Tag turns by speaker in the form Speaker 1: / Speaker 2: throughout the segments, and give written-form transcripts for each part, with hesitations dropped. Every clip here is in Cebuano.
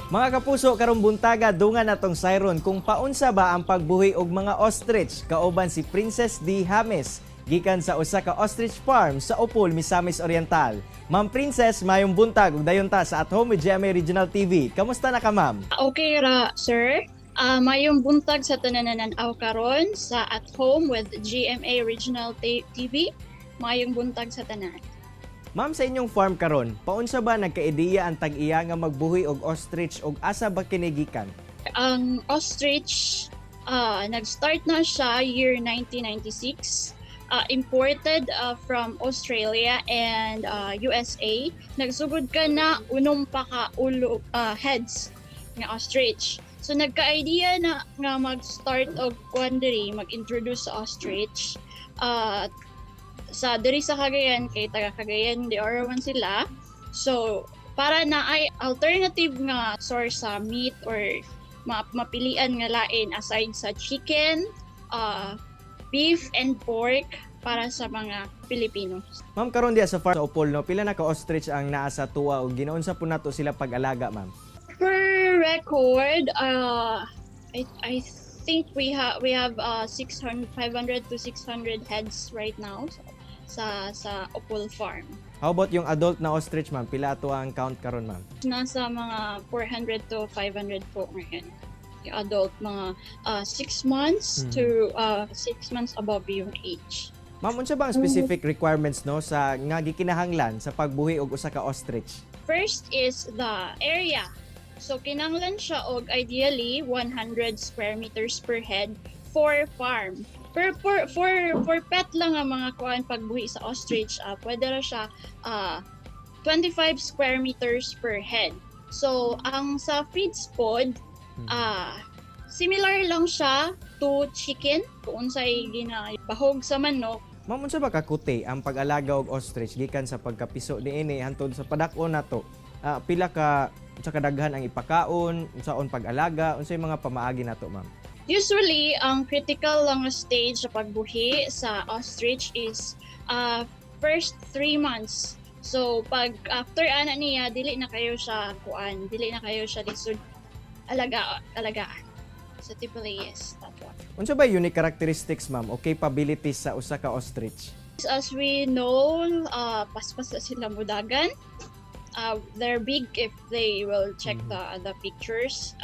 Speaker 1: Mga kapuso, karong buntaga, dungan natong sayron kung paunsa ba ang pagbuhi og mga ostrich kauban si Princess D. James gikan sa usa ka ostrich farm sa Opol, Misamis Oriental. Ma'am Princess, mayong buntag ug dayon ta sa At Home with GMA Regional TV. Kamusta na ka, ma'am?
Speaker 2: Okay ra, sir. Mayong buntag sa tanan-aw karon sa At Home with GMA Regional TV. Mayong buntag sa tanan.
Speaker 1: Ma'am, sa inyong farm karon, paunsa ba nagka-ideya ang tag-iya nga magbuhi og ostrich ug asa ba kini gikan?
Speaker 2: Ang ostrich, nag-start na siya year 1996. Imported from Australia and USA. Nagsugod ka na unom pa ka ulo, heads nga ostrich. So nagka-idea na nga mag-start og kuan diri, mag-introduce sa ostrich. Sa diri sa Cagayan, kay taga Cagayan de Oro man sila. So para na ay alternative nga source sa meat or mapilian nga lain aside sa chicken, beef and pork para sa mga Pilipino.
Speaker 1: Ma'am, karon diya sa farm sa Opol, no, pila na ka ostrich ang naa sa tuwa ug ginaunsa po nato sila pag-alaga, ma'am?
Speaker 2: Per record, I think we have 600, 500 to 600 heads right now sa Opol Farm.
Speaker 1: How about yung adult na ostrich, ma'am? Pila ato ang count karon, ma'am?
Speaker 2: Nasa mga 400 to 500 po ngayon. Yung adult, mga 6 months to 6 months above yung age.
Speaker 1: Ma'am, unsa ba ang specific requirements, no, sa nga gikinahanglan sa pagbuhi og usa ka ostrich?
Speaker 2: First is the area. So kinanglan siya og ideally 100 square meters per head for farm. Per for pet lang ang mga kuan, pagbuhi sa ostrich, pwede ra siya 25 square meters per head. So ang sa feeds pod, similar lang siya to chicken kung unsay ginabahog sa manok.
Speaker 1: Ma'am, unsa ba kakuti ang pag-alaga og ostrich gikan sa pagkapiso niini hantod sa padak-on nato? Pila ka unsa kadaghan ang ipakaon, unsaon pag-alaga, unsay mga pamaagi nato, ma'am?
Speaker 2: Usually, ang critical lang na stage sa pagbuhi sa ostrich is first 3 months. So, pag after ana niya, dili na kayo siya kuan, dili na kayo siya lisod alagaan. So, typically, yes, that one.
Speaker 1: Unsa ba unique characteristics, ma'am, o capabilities sa usa ka ostrich?
Speaker 2: As we know, paspas na sila mudagan. They're big if they will check the pictures.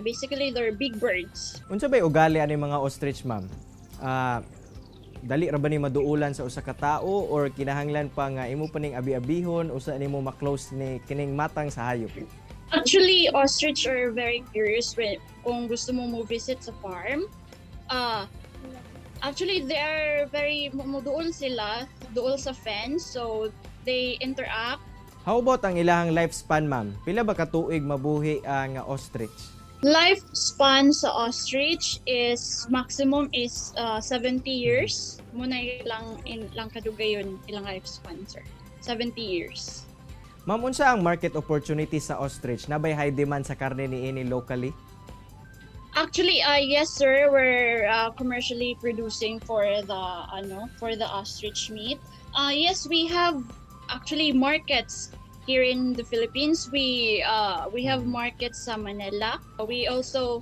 Speaker 2: Basically, they're big birds.
Speaker 1: Unsa ba ugali ani mga ostrich, ma'am? Dali ra ba ni maduulan sa usa ka tao or kinahanglan pa nga imo pa ning abi-abihon, usa nimo ma-close ni kining matang sa hayop?
Speaker 2: Actually, ostrich are very curious when kung gusto mo mo visit sa farm. Actually, they are very muduol sila, duol sa fence, so they interact.
Speaker 1: How about ang ilahang lifespan, ma'am? Pila ba ka tuig mabuhi ang ostrich?
Speaker 2: Lifespan sa ostrich is maximum is 70 years. Muna ilang in, lang kadugay yun ilang lifespan, sir. 70 years.
Speaker 1: Ma'am, unsa ang market opportunity sa ostrich? Naa bay high demand sa karne niini locally?
Speaker 2: Actually, yes, sir. We're commercially producing for the ano for the ostrich meat. Yes, we have actually markets here in the Philippines. We have markets sa Manila. We also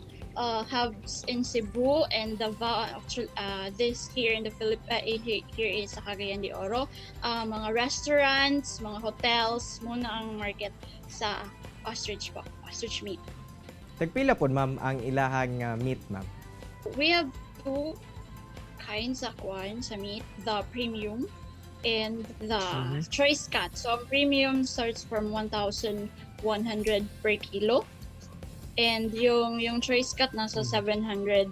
Speaker 2: have in Cebu and Davao. Actually, this here in the Philip here, here is sa Cagayan de Oro. Mga restaurants, mga hotels, muna ang market sa ostrich po, ostrich meat.
Speaker 1: Tagpila pod, ma'am, ang ilahang meat, ma'am?
Speaker 2: We have two kinds sa kuan sa meat, the premium and the choice cut. So ang premium starts from 1,100 per kilo. And yung choice cut nasa 700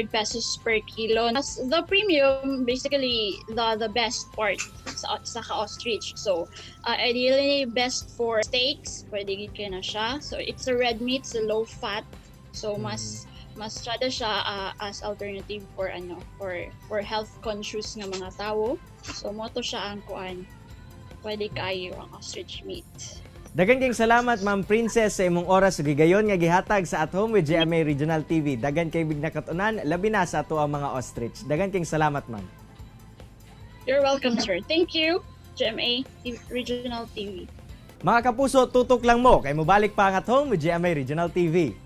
Speaker 2: pesos per kilo. As the premium, basically the best part sa ka-ostrich. So ideally best for steaks, pwede gid kay na siya. So it's a red meat, it's a low fat. So mas tsada siya as alternative for ano for health conscious nga mga tao. So mo to siya ang kuan. Pwede kayo ang ostrich meat.
Speaker 1: Daghang kayong salamat, Ma'am Princess, sa imong oras ug higayon nga gihatag sa At Home with GMA Regional TV. Daghan kay big nakatunan, labi na sa ato ang mga ostrich. Daghan kayong salamat, ma'am.
Speaker 2: You're welcome, sir. Thank you, GMA Regional TV.
Speaker 1: Mga kapuso, tutok lang mo kay mobalik pa ang At Home with GMA Regional TV.